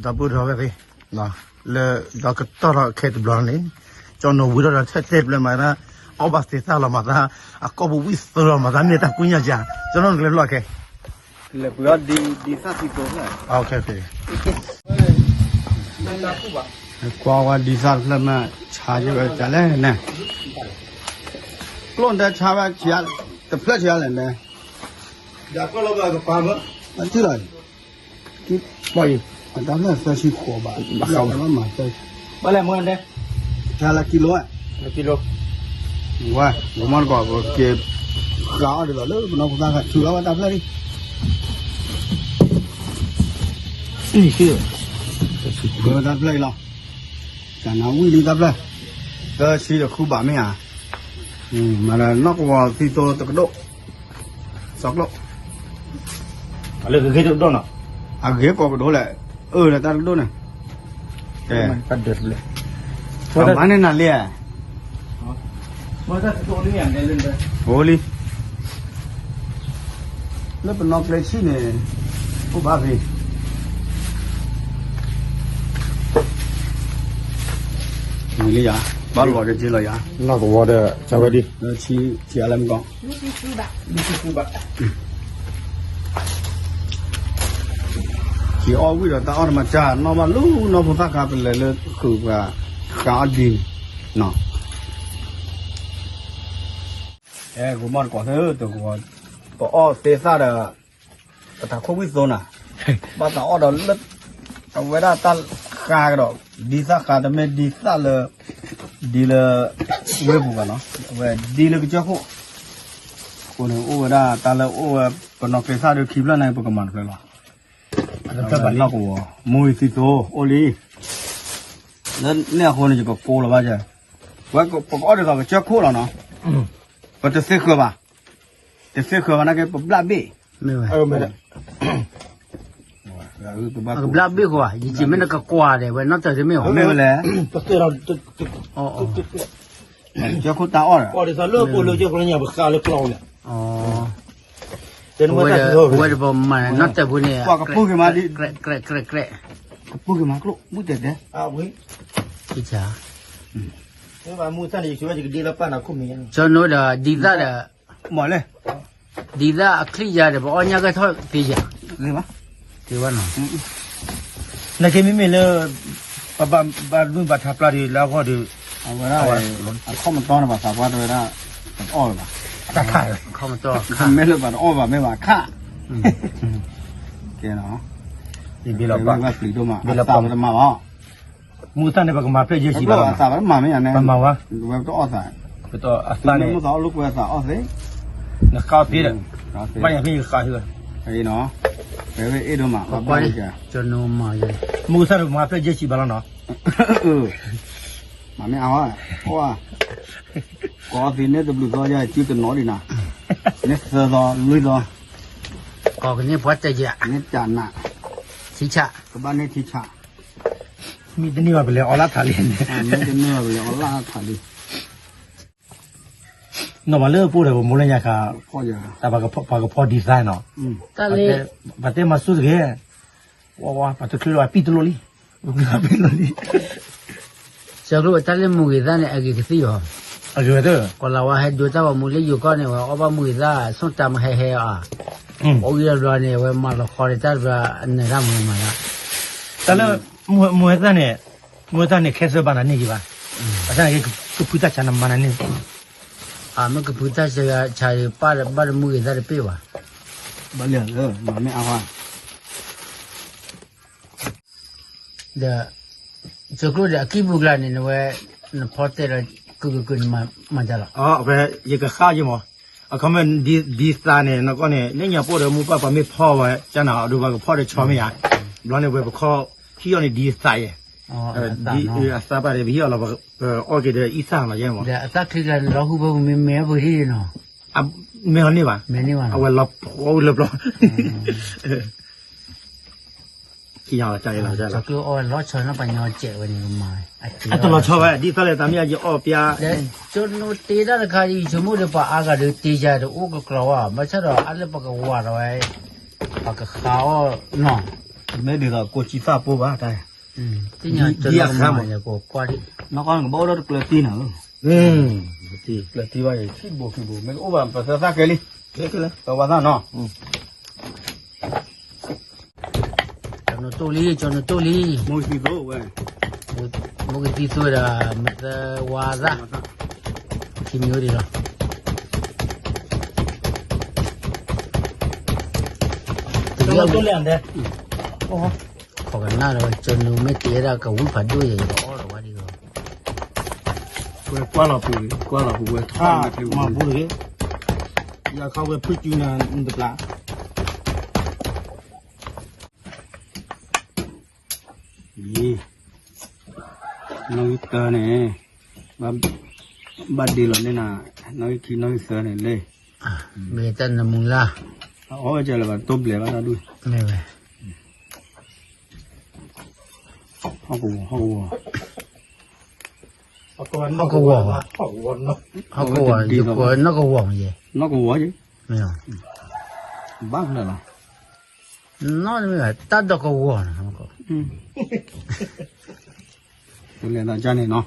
အပုၢ်ဒီဝဲၢ်သ့ၣ်, လၢဒီးကတီၢ်ထီၣ်ခဲတဘျီန့ၣ်, ကၠီနီၤဝံၤထီၣ်ဒီးထဲတဲပျဲမၤသး, အီၣ်ဘၣ်သ့ၣ်သၣ်လီၤမၤသး, အကီၢ်ပူၤဝံၣ်သၢလီၤမၤသးမ့ၢ်တၢ်ကူၣ်ညါကၢ, ကၠီနီၤကလဲၤဖျိးခဲ, လဲၤပှ့ၤအီၣ်ဒ်သၣ်သံသိဖျၢၣ်, ကွၢ်ဝဲဒ်သၣ်တဖျၢၣ်မ့ၢ်ဆါယဲၢ်ဝဲကလဲၣ်န့ၣ်, ကျိၣ်ဒဲဆါဝဲ, တဖျၢၣ်ဆါလဲၣ်န့ၣ်, ထံလီၤ, အတၢ်ဖျၢၣ်သၢဆံဃိးဘး, ဘၣ်လဲၣ်မ့ၢ်, ထါလၢကံလိ, ကံလိ, ဝဲ, ဝဲမ့ၢ်တကီး က့ၤ, ဃာ်အီၣ်ဒ်သိးလၢပနီၢ်ခိသၣ်ခါ ထုးလီၤဝဲတၢ်ဖျၢၣ်လံ, ဝဲတၢ်ဖျၢၣ်အံၤလီၤ, ကနၤဝံၣ်လံတၢ်ဖျၢၣ်, သၢဆံဒီးဃုဘးမ့ၢ်ဧါ, မၤလၢနီၢ်ကဝီၤသံသိတကဒိၣ် စီကျိၣ်, လၢကဂ့ၤတကဒိၣ်နီၤ, အဂ့ၤကိးကဒိၣ်လဲၣ်, အၢ လၢတၢ်တကဒိၣ်န့ၣ်, ကဲ, ဘၣ်န့ၣ်နၤလံ, အိၣ်လံ, လၢပနီၢ်ကျဲဆံၣ်န့ၣ်, အိၣ်ဘၣ်ဖဲ ဝံၤလံယၤ, ဘၣ်လီၤက့ၤက့လီၤယၤ, နီၢ်ကဝီၤဒီး ကဝဲဒ်, ထံအါလဲၣ်မ့ၢ်ကီး, က့ၤအီၣ်ဝံၣ်ဒီးတၢ်အီၣ်တမၤစၢ် နီၢ်ဘၣ်လူၤနီၢ်ဖိသၣ်ခါ ပလဲၤလၢဃုာ်ပှၤ, ဃာ်အီၣ်ဒံး, အဲ ကမီၢ်တကိးသၢတကဝီၤ, ပအီၣ်သ့သၣ်ဒီး ပတၢ်ခိၣ်ဝံၣ်သိနၤ, ဘၣ်သးအီၣ်ဒီးလၢ, အဝဲဒၣ်တၢ်ဃာ်ကဒီး, ဒ်သၣ်ဃာ်တမ့ၢ်ဒ်သၣ်လၢ, ဒ်လၢ, ဝ့ၢ်ပူၤဘၣ်နီၤ, အဝဲဒ်လၢကစၢၢ်ခိၣ်, အဃိန့ၣ်အိၣ်ဝဲဒၣ်တၢ်လၢအိၣ်ဝဲ, ပနီၢ်ကျဲသၣ်ဒီးခံဖျၢၣ်န့ၣ် ပကမၤတဖျၢၣ်လီၤ, နီၢ်ကဝီၤ, မူဝံၤသံသိ အိၣ်လံ, လၢန့ၣ်အဃိန့ၣ် ယကကိးလီၤဘၣ်ယဲ, ဝဲပကအီၣ်ဒ်သိးကစၢၢ်ခိၣ်လီၤနီၤ, ပတသ့ဃၢၤဘၣ်, တသ့ဃၢၤဘၣ်နာ်က့ ပဘျၣ်ဘ့ၣ်, မ့ၢ်ဝဲ, ပဘျၣ်ဘ့ၣ်ဃိဧါ, ယစံးမ့ၢ်နကကွၢ်ဒီး ဝဲနီၢ်တၢၤတမ့ၢ်ဧါ, မ့ၢ်ဝဲလဲၣ်, ကစၢၢ်ခိၣ်တၢ်အီၣ်ဒီး, ပဃာ်လၢကျီန့ၣ်, ဝဲဒၣ်ပမၤနီၢ်တၢၤဖိန့ၣ်, ကြဲးကြဲးကြဲးကြဲး, ကပူၤက့ၤမးကျိၣ်မုၢ်တဲတဲ, ကၠီနိဒီးဒ်သၣ်ဒီး, မ့ၢ်လဲၣ်, ဒ်သၣ်အချံၣ်ယါဒီး ပအီၣ်ညၣ်ကဲထီၣ်သ့ယါ, သ့ဘၣ်နီၤ, နာ်က့မ့မ့ၢ်လၢ, ပဘၣ်မုၢ်ဘၣ်ထါပျၢ်ဒီးလၢအဂီၢ်ဒီး, အဝဲဒၣ်, အခီၣ်မတီန့ၣ်ဘၣ်သးပှၢ်တဝဲဒၣ်, တအီၣ်ဘၣ်, တခါ, မ့ၢ်လၢဘၣ်တအီၣ်ဘၣ်မ့ၢ်ဘၣ်ခါ, ကဲနီၤ, ဘၣ်ပျံၤဒိၣ်မး, အသးပတမၤဘၣ် မုၢ်သၣ်န့ၣ် ပကမၤဖျၢၣ်ယဲၢ်ဆံဘၣ်လီၤ, အသးပတမၤမ့ၢ်ညါန့ၣ်, ပမၤဝဲ, ဝဲပတအီၣ်သး, ပတအီၣ်အသးန့ၣ်, မုၢ်သၣ်အီၣ်လိာ်ကွဲအသးအီၣ်သ့, နဃာ်အီၣ်ဖဲဒီး, ဘၣ်ယၤဖဲယဃာ်ဟံၣ်ဝဲ, နီၤ, ပဝဲအ့ၣ်ဒိၣ်မး, မုၢ်သၣ်န့ၣ် ပကမၤဖျၢၣ်ယဲၢ်ဆံဘၣ်လီၤနီၤ, မၤမ့ၢ်အါဝဲ, အီၣ်, ကိးသ့န့ၣ်တဘျုးသီယဲၢ်ဆံတနီၤဒံးနၤ, န့ၣ်သၢသီလွံၢ်သီ, ကိးကန့ၢ်ပှၤတယဲၢ်, န့ၣ်တနး, ထံဆး, ကဘၣ်န့ၢ်ထံဆး မ့ၢ်တန့ၢ်ဘၣ်ပလဲၤအီလၣ်ထးလံ, မ့ၢ်တန့ၢ်ဘၣ်ပလဲၤအီလၣ်ထးလံ, နီၢ်ဘၣ်လၢပအိၣ်ဒီးပမိၢ်လၢညါခါ, တၢ်ပှၤကဖီဒံးသါနီၤ, ပှၤတဲမၤဆူၣ်တဂ့ၤ, ဝဲဝဲ ပှၤတချုးလီၤပံၣ်တလိၣ်လံ, ပံၣ်တလိၣ်လံ, ဆၢကျိၣ်တၢ်လၢမူဂ့ၤသၣ်န့ၣ် အဂ့ၤကသံၣ်အီၤ, အဂ့ၤဝဲတ, ကီၤလၤဝါဟဲဒိတၢ်ဂီၤမူလၢယိၤကီၢ်န့ၣ် ဝဲအီၣ်ဘၣ်မူဂ့ၤသၣ် ဆိၣ်တၢ်မဟဲဟဲအီၤ, အိၣ်ဂံၢ်တဘျီန့ၣ် အဝဲမၤလီၤဃီဒီးတၢ်တဘျီ အနၢၤတၢ်မူမၤလၢ တၢ်လၢ, မူဝဲသၣ်န့ၣ်, မူဝဲသၣ်န့ၣ် ခဲစၢၣ်ဘၣ်နၤန့ၢ်က့ၤဘၣ်, အတၢ်န့ၣ်ကဖုတၢ်ဆါနမၤနၤန့ၢ်, အမ့ၢ်ကဖုတၢ်ဆါ ဆါဘၣ်တမူဂ့ၤသၣ်တပ့ၢ်ဘၣ်, ဘၣ်လၢ, မၤမ့ၢ်အါဝဲ ဒီး, ကၠိကျိဒီးအကံၢ်ပူၤကျါန့ၣ် နဝဲ, နဖီတဲလီၤ, ကုၢ်ကုၢ်ကုၢ်နမၤတၢ်လီၤ, အဝဲ, ယကဃၣ်ယမး, အခီမ့ၢ်, ဒ်သးန့ၣ် နကီၢ်န့ၣ် လၢညါပအိၣ်ဒီးမိၢ်ပၢ်ပှၤမ့ၢ်ဖီဝဲကၢ်နၤအဒိပှၤကဖီဒီးဆီမ့ၢ်ဧါ, ဘျီန့ၣ်ဝဲပခီ, ဟံၣ်အီၤန့ၣ်ဒ်သးယဲ, အသးဘၣ်ဒီး ပဟံၣ်အီၤလီၤ, ပအီၣ်က့ၤဒီးအံသၣ်လီၤယဲမး, ဒီးအသၣ်ချံကျါန့ၣ် လီၤဟူဖိမ့ၢ်မဲဖိဒ်နီၤ, မဲအီၤန့ၢ်ဘၣ်, အဝဲလီၤဖီဝံၤလၢပျီ ခံလီၤ, လီၤ, လီၤဆီနီၤပှၤညီစဲးဝဲန့ၣ်မး, အတလီၤဆီဝဲ ဒ်သိးလဲၣ် သးမ့ၢ်အယအီၣ်ပျါ, ကၠိနိတ့တၢ်တခါအံၤ ဆိကမိၣ်ဒီးပှၤအါဂၤဒီးတ့ယၤဒီးအိၣ်ကကျီၤဝဲ, ဘၣ်ဆၣ်ဒီးအါလၢပကဝၤဒီးဝဲ, ပှၤကဃါအီၣ်နီၤ မ့ၢ်ဒ်သိးကိးကံသၣ်ပိၢ်ဘၣ်တၢ်, သ့ၣ်ညါကၠီလၢကမၤယကိးကွၢ်ဒံး, နီၢ်ကီၢ်နကဘၣ်အိၣ်ဒီးတကျၢၤတံၢ်နၤဧၢ, ကျၢၤတံၢ်ဘၣ်ယံၤ ခံဘိခံဘိ မ့ၢ်ကအိၣ်ဘၣ်ပသၢသၣ်ကဲလံ, ပဝါသၣ်နီၤ, ကၠီနတိၢ်လံ ကၠီနတိၢ်လံ, မိၢ်ကသံသိဝဲ, မိၢ်ကသံသိဝဲဒီး မသဝါသၣ်, ခံမံၤဝဲဒံးလီၤ. တလၢတိၢ်လၢအဒဲ, ခိးကနၣ်ဒီး ကၠီနူမ့ၢ်တ့ဒၣ်ကဝံၣ်ဖးဒိၣ်ယဲ ယကအီၣ်လီၤဝဲဒ်သိး, ဝဲကွၢ်လီၤပူၤ, ကွၢ်လီၤပူၤဝဲထါ, မၤပူၤတဂ့ၤ, ယခီဝဲဖုၣ်ကၠူနၤနတပျၢ် ယံၤ, နီၣ်ဂံၢ်တၢန့ၣ်, ဘၣ်ဒ့လီၤန့ၢ်နၤ, နီၣ်ဂံၢ်ခံနီၣ်ဂံၢ်သၢန့ၣ်လံ, မ့ၢ်တၢ်နမူလၢ်, အဝဲကလဲၤဘၣ်တိၢ်ဘျဲးဘၣ်တၢ်ဒူၣ်, မ့ၢ်ဝဲ, ဟီၣ်ကဝီၤ, ဟီၣ်ကဝီၤ, ဟီၣ်ကဝီၤဘၣ်, ဟီၣ်ကဝီၤ, ယကိးနီၣ်ကဝီၤမ့ၢ်ယဲ, နီၣ်ကဝီၤယဲ, မ့ၢ်, ဘၣ်လၢ်လီၤ, နီၣ်မ့ၢ်တၢ်ဒီးကဝီၤနီၤ, တလဲၤသးကၢ်န့ၣ်နီၤ,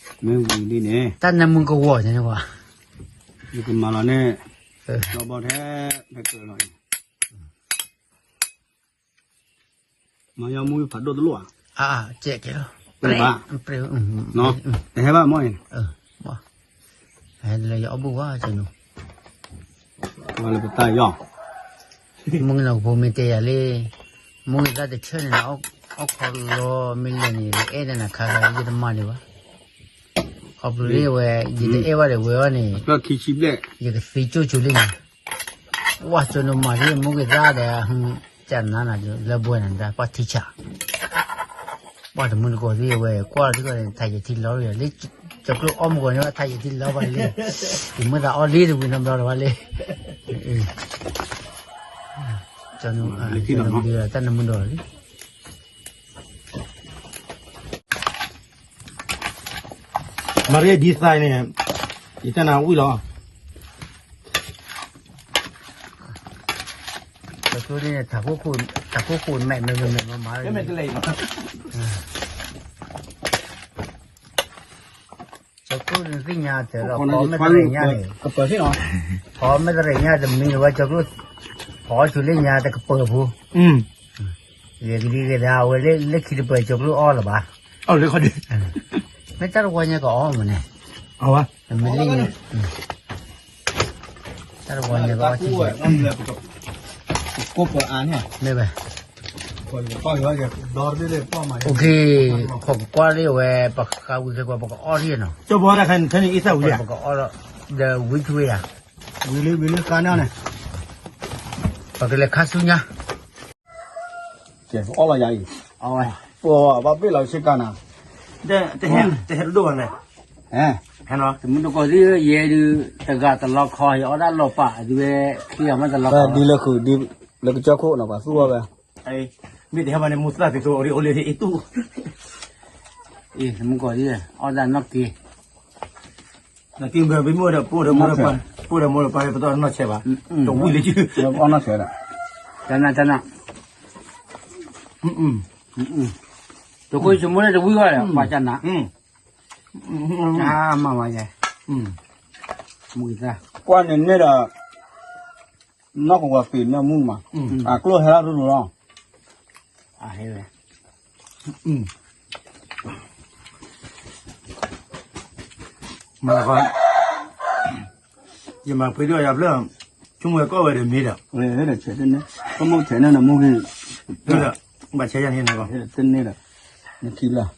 မ့ၢ်ဝံၤဒ်န့ၣ်, တၢ်နမူကဝီၤန့ၣ်, ယကမၤလီၤန့ၣ်, လီၤဘီထဲ, ဖဲကၢၤလီၤအံၤ မၤယီမူဖးဒိၣ်တလိၣ်ဧါ, ကဲကဲလီၤ, တဟဲဘၣ်မ့ၢ်အံၤ, ဟဲလၢယအီၣ်ဘူၣ်ဝါကဲနီၤ, ဝဲလၢပတၢ်ယီၢ်, မုၢ်ကနီၤကဖိမ့ၢ်တဲယၤလံ, မုၢ်ကသၣ်တဆၢန့ၣ်, အီၣ်ခီလီမ့ၢ်လဲၣ်န့ၣ် ယအဲၣ်ဒၣ်နၤခါခါယတမၤဒံးဘၣ်, ခီဖျိလၢဝဲ, ယတအဲၣ်ဘၣ်ဒီးဝဲအီၤန့ၣ်, ယကသံကၠိကၠိလံန့ၣ် ဝဲကၠီနမၤဒ်မုၢ်ကသၣ်ဒီး, ကနၤနၤလၢဘှဲနၤဒၣ် ပှၤထံဆး, ပှၤတမုၢ်တကိးသ့ၣ်ဝဲ ကွၢ်ထံကီၢ်န့ၣ် ထးယံာ်ထံလီၤရံၣ်လၢ, ကၠီကျိအီၣ်မုၢ်ကီၤန့ၣ် ထးယံာ်ထံလီၤဘၣ်လံ, ယမ့ၢ်သးအီၣ်လံတဝံၤနီတဘျီလီၤဘၣ်လံ, ကၠီနမၤဒ်တၢ်နမုၢ်ဒီးလံ မၤရံဒ်သၢန့ၣ်, ယတၢ်နၤဝံၣ်လီၤ, ကၠီကျိန့ၣ် ထးခိၣ်ခိၣ်မဲာ်မဲာ်မဲာ်မဲာ်မၤမၤ, ကၠီကျိန့ၣ်သ့ၣ်ညါတၢ်လီၤ ဖီမ့ၢ်တရံးညါန့ၣ်, ဖီမ့ၢ်တရံးညါတမံၤဝဲကၠီကျိ, ဖီဆူလၢညါတကပၢၤဖိ ယကဒံကဒါဝဲလၢခံတပၢၤကၠီကျိအီၣ်လၢၤဘၣ်, မ့ၢ်တၢ်တဝီညါကအီၣ်မးန့ၣ်, မ့ၢ်လံ, တၢ်တဝီညါကအီၣ်ထံ, ကိၢ်ပၢၤအါန့ၣ်, မ့ၢ်ဘၣ်, အိၣ်ခ့, ခိးကကွၢ်လံဝဲ ပဃါဝံၤခဲကွၢ် ပကအီၣ်ထံနီၤ, ပကအီၣ်ဒီးဝံၤထွဲယၤ, ဝံၤလံဝံၤလံဃါန့ၣ်, ပကလဲၤခါဆူညါ ကဲ အီၣ်လီၤယၤအံၤ, ပဘၣ်ပ့ၢ်လီၤဆ့ကၤနၤ, တဟဲတဒိၣ်ဘၣ်လဲၣ်, တမုၢ်တကိးသ့ၣ်ယဲဒုး တဂၤတလီခီ ယအီၣ်ဒၣ်လီၤပာ်ဒုးဝဲ, ခံဂၤမ့ၢ်တလီခီ ဒ်လၢဃုာ်ဒ်လၢကစၢၢ်ခိၣ်နီၤ ပှၤသူၣ်အီၣ်ဝဲ, မ့ၢ်တဟဲဘၣ်န့ၣ် မူသၣ်သ့ၣ်သိးအိၣ်လၢဟ့ၣ်တူၢ်, တမုၢ်တကိးသ့ၣ် အီၣ်ဒၣ်နီၢ်က့ နက့ဘၣ်မ့ၢ်အိၣ်ဒီး ပအိၣ်ဒီးမိၢ်ဒီးပၢ် ပတအီၣ်နီၢ်ဆဲးဘၣ်, တဝံၣ်လၢယုၢ်, အီၣ်နီၢ်ဆဲးဒီး, တနၤတနၤ, တဃိဆိကမိၣ်လၢတဝံၣ်ဘၣ်ဒီး ပှၤကနၤ, မၤမၤယဲ, မုၢ်သၣ်, ကွၢ်န့ၣ်န့ၣ်ဒီး နီၢ်ကဝီၤသ့ၣ်န့ၣ်မုၢ်မး, အကျိၣ်ဟဲလၢရူရူလီၤ, အဟဲဝဲ မၤလၢခီ, ယမၤပှ့ၤဒိၣ်ယၤဖျၢၣ်, ဆိကမိၣ်ဝဲကီၢ်ဝဲဒီးမ့ၢ်ဒီး, ဆဲးတန့ၢ်, ကမိၣ်ဆဲးန့ၢ်နမူဂ့ၤ, ဘၣ်ဆဲးယၤန့ၣ်, တန့ၢ်ဒီး, နခံဘျီ, မူဂ့ၤ, ခံသၢ,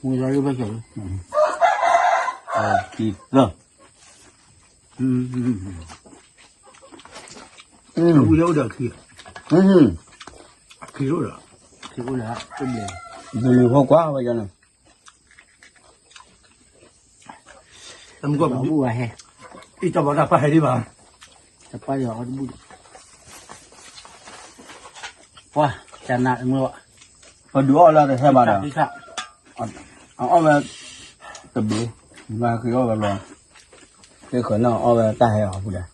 ဝံၤလၢအိၣ်ဒီးခံ, ခံအိၣ်ဒီး, ခံအိၣ်ဒီး, ဒ်လံၤဖိကွၢ်ဝဲယၤန့ၣ် တမူကီၢ်ပူၤ, အံၤတဘၣ်တၢ်ပာ်ဟဲဒံးဘၣ်, တပာ်ယီၤအီၣ်တဘူၣ်, ပှၤ, ကနးတမူဘၣ်, ပဒုးအီၣ်လၢတဟဲဘၣ်ဒီး, အအီၣ်ဝဲ, တဘျုး, ဘၣ်ဃ့အီၣ်ဝဲလီၤ, ဃ့ဃၢၤန့ၣ်အီၣ်ဝဲတၢ်ဟဲအီၤဖုဒီး,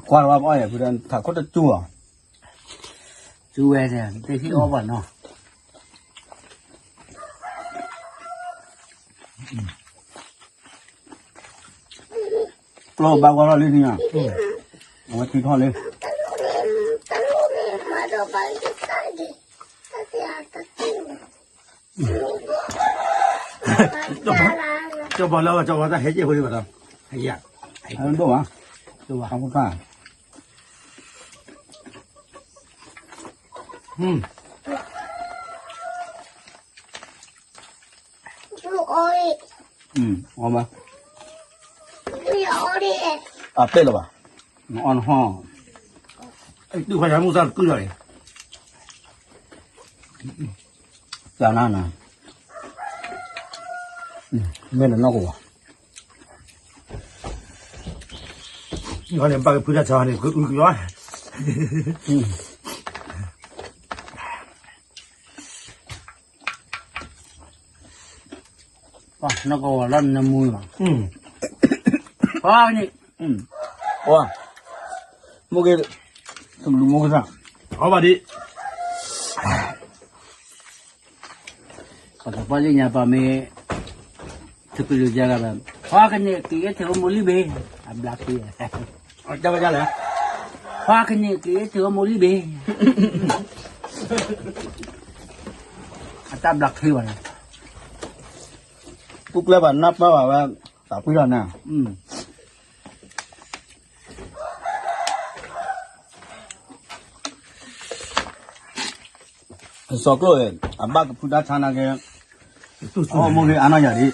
ကွၢ်လီၤဘၣ်ပအီၣ်ယၤဖုဒီး ထးခိၣ်တတူၢ်အီၤ တုၤဝဲဒၣ် တဟ့ၣ်အီၣ်ဘၣ်နီၤ. ကျိဘၣ်ကွၢ်ထီၣ်လံန့ၣ်, အဝဲထံထီၣ်လံ. ကၠီဘီလၢ ကၠီဘီတၢ်ဟဲက့ၢ်ဖိလံဘၣ်ဒီး, ဟဲယၤ, ဒိၣ်ဘၣ်, ဒိၣ်ဘၣ်, အဖိဖၣ်, အီၣ်ဘၣ်, အပ့ၢ်လၢၤဘၣ်, နအီၣ်နဟီၣ်, တုၤခါယၤမုၢ်သၣ်တကုၢ်လီၤန့ၣ်, ကနၤနၤ, မ့ၢ်နနီၢ်ကဝီၤ, န့ၣ်ဘၣ်ကဖုတၢ်ဆါန့ၣ် ကအုကလီၤ. နီၢ်ကဝီၤလီၤနမူလီၤ, ပှၤန့ၣ်, ပှၤ, မိၢ်က့ၤ, တကလူးမိၢ်ကစၢ်, အီၣ်ဘၣ်ဒံး ပှၤသးပှၢ်လၢညါပှၤမ့ၢ်, ထုးကလုာ်ယၤဂၤဒီး, ပှၤကန့ၣ်က့ၤအ့ၣ်ထုးအမိၢ်လံဘ့ၣ်, အဘျါက့ၤ, တၢ်ဝဲဒ်လဲၣ်, ပှၤကန့ၣ်က့ၤအ့ၣ်ထုးအမိၢ်လံဘ့ၣ်, အတၢ်ဘျါက့ၤဘၣ်န့ၣ်, ပူၤကျဲဘၣ်နၢ်ပၢၢ်ဘၣ်ဝဲ, သးပှၢ်လီၤန့ၣ် စီၤကျိၣ်, အဘၣ်ကဖုတၢ်ဆါနာ်က့, အီၣ်မိၢ်ဂ့ၤအါနီၢ်ယၤဒံး,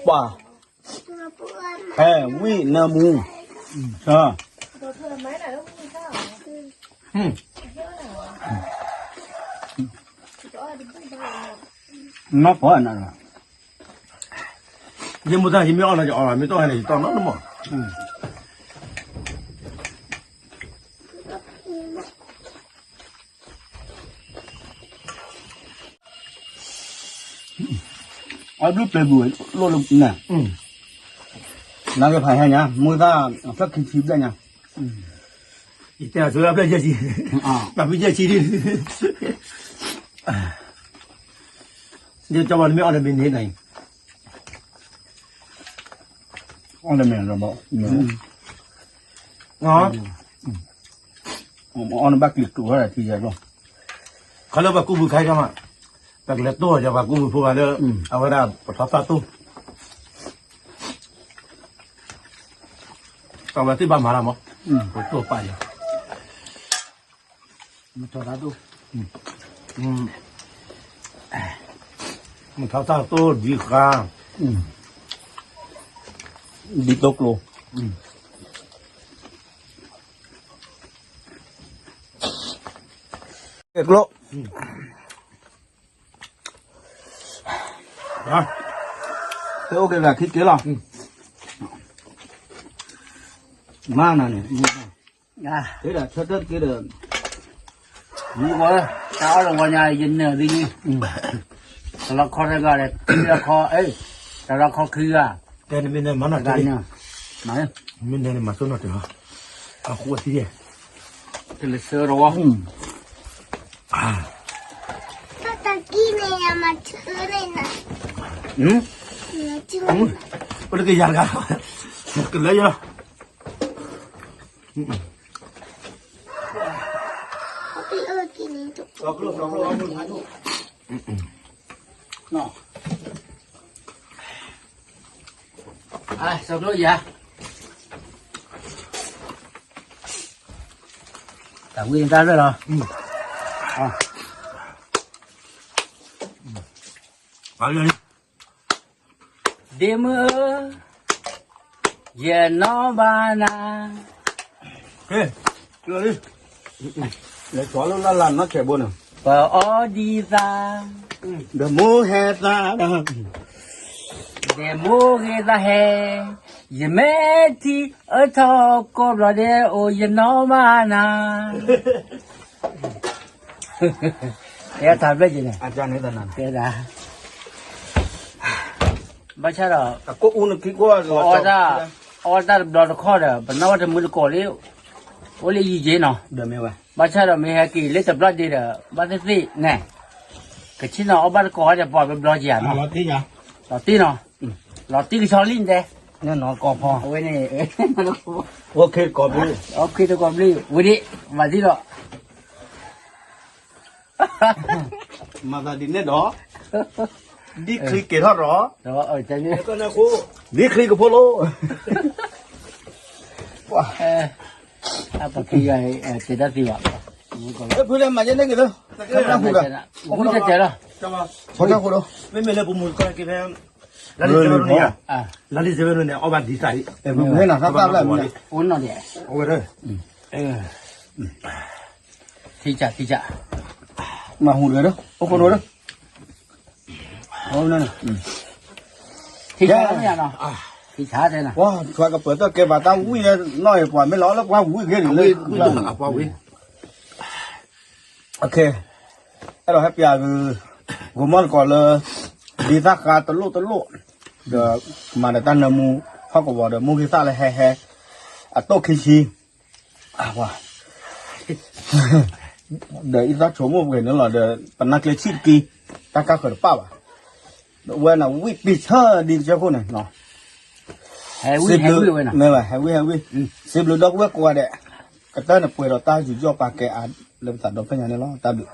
ပှၤ, ဟဲဝံၣ်နၢမူ, ဆၢ, နီၢ်ဖီနၤ, ယမ့ၢ်တၢ်ယမ့ၢ်အီၣ်လီၤယအီၣ်လီၤ မ့ၢ်တအီၣ်န့ၣ် ယတီၢ်နီတမံၤ, အဘျုးပျဲၤဘျုးလိၣ်လၢန့ၣ်, နကဖးဟဲညါ မူသၣ်အဖျၢၣ်ခံဆံဘျဲၣ်ညါ, ယတဲအဆိအဖျၢၣ်ယဲၢ်ဆံ, တၢ်ဖုယဲၢ်ဆံဒ်, ယကၠီဘၣ်နမ့ၢ်အီၣ်လၢမ့ၢ်န့ၣ်န့ၣ်, အီၣ်လၢမ့ၢ်လီၤဘၣ်, အီၣ်နဘၣ်က့ၤတူၢ်ဝဲဒၣ်ထံယဲၢ်လီၤ, ခီလၢပှၤကူၣ်ဘုခါအံၤမး, ပကလဲၤတိၢ်ဒီးပှၤကူၣ်ဘုဖိဂၤလၢ, အဝဲဒၣ်ပထီၣ်သၣ်တိၢ် အဝဲသ့ၣ်ဘၣ်မၤတၢ်မး, ပတိၢ်ပာ်ယၤ, မထီၣ်သၣ်တိၢ်, မထီၣ်သၣ်တိၢ်ဒံးဃါ, ဒ်သိးကျိ, ကျိ, အိၣ်က့ၤဂၤခံက့ၤလီၤ, မၤနၤန့ၣ်, တဒၣ်ဆၢထၢၣ်တက့ၤဒီး, မူကီး, တၢ်အီၣ်တဝီညါ ယနၢၤဒ်န့ၣ်, တလီခီတဂၤဒီး ခံလီခီ, တလီခီခံဂၤ, တဲနမ့ၢ်နမၤနီၢ်တဂၤန့ၣ်, မ့ၢ်နမၤသိနီၢ်တဂၤ, အဃိသံ, တလၢဆၢတဝီ, တၢ်ကံၢ်န့ၣ် ယမၤဆၢန့ၣ်နၤ, ပတကယၤတဂၤ, ကလၢယၤလီၤ, စီၤကျိယၤ, တၢ်ဝံၣ်တၢ်လၢာ်လီၤ, ဒ့မုၣ်ဧၢ, ယနီၢ်ဘၣ်နၤ, လဲၤလၢလၢ်လၢ်နီၢ်ခဲဘိန့ၣ်, ပအီၣ်ဒံးသး, ဒီးမိၢ်ဟဲသး, ဒီးမိၢ်ဂ့ၤသးဟဲ, ယမဲာ်ထံအၢထီၣ်ကိးဘျီဒဲးအိၣ် ယနီၢ်ဘၣ်နၤ တဲထါဘျဲၣ်က့ၤန့ၣ်, တဲဒၣ်, ဘၣ်ဆၣ်ဒီး, အီၣ်တၢ်, အီၣ်တၢ်တဘျီတခီၣ်ဒီး ပနီၢ်ဝဲတမုာ်တကိးလံ, အိၣ်လၢယံၤက့နီၤ, ဘၣ်ဆၣ်ဒီးမ့ၢ်ဟဲက့ၤလၢတဘျီဒ့ဒီး ဘၣ်သ့ၣ်သ့ၣ်န့ၣ်, ကဆ့ၣ်နီၤအီၣ်ဘၣ်တကိးဝဲဒီးပှၤဘျီက့ၤဧါနီၤ, လီၤတံၢ်နီၤ, လီၤတံၢ်ကဆီလံတဲ, အဝဲန့ၣ်, အိၣ်ခ့တကိးဘျုး, ဝဲဒၣ်, မၤသံလီၤ မၤသးဒ်န့ၣ်ဒီး, ဒ်ချံက့ၤထီၣ်ဒီး, ဒ်ချံကဖိလိ, ပှၤ, ဖုလဲၤမၤယဲန့ၣ်က့ၤလၢ, ဝံၣ်တစဲးလီၤ, မ့မ့ၢ်လၢပမူတကီၢ်က့ၤဖဲ, လါဒံၣ်စ့ဘၢၣ်န့ၣ် အီၣ်ဘၣ်ဒ်သးအံၤ, အိၣ်နီၢ်ဒံး, ထံၣ်ကၢ်, ထံၣ်ကၢ်, မၤဟူးတဂ့ၤဒီး အိၣ်ခိၣ်ဒိၣ်ဒီး, ထံၣ်ကၢ်လီၤမ့ၢ်ဧါနီၤ, ထံၣ်ကၢ်တဲနီၤ, ပှၤကပၢၤတၢ်ကဲဘၣ်တၢ်ဝံၣ်လၢနီၢ်အံၤ ပှၤမ့ၢ်လီၤလၢပှၤဝံၣ်ဂ့ၤန့ၣ်လၢ, အဲၣ်ဒိးဟဲပျးဂ့ၤ, ဂိၤမီၢ်တကိးလၢ, ဒ်သၣ်ဃါတလိၣ်တလိၣ်, ဒီးမၤဒီးတၢ်နၢမူ, ဟီၣ်ကဝီၤဒီးမိၢ်ဂ့ၤသၣ်လၢဟဲဟဲ, အတိၢ်ခံဆံ, ပှၤ ဒီးအံသၣ်ဆိမိၣ်ပှဲၤန့ၣ်လီၤဒီး ပနၢ်ကျဲဆံၣ်တက့ၢ်, တၢ်ကၢ်ဃၢၤတပၣ်ဘၣ်, ဒီးဝဲန့ၣ်ဝံၣ်ပံာ်ဆၢဒ်ကစၢၢ်ခိၣ်န့ၣ်, စံးဘျုး, မ့ၢ်ဘၣ် ဟဲဝံၣ်ဟဲဝံၣ်, စံးဘျုးဒီပုၢ်ဝဲၢ်ကိးဂၤဒဲး, ကတၢၢ်န့ၣ်ပှဲၤဒီးတၢ်ယူးယီၣ်ပာ်ကဲအါလၢပသးဒီဖျၢၣ်ညါန့ၣ်လီၤ, တၢ်ဘျုး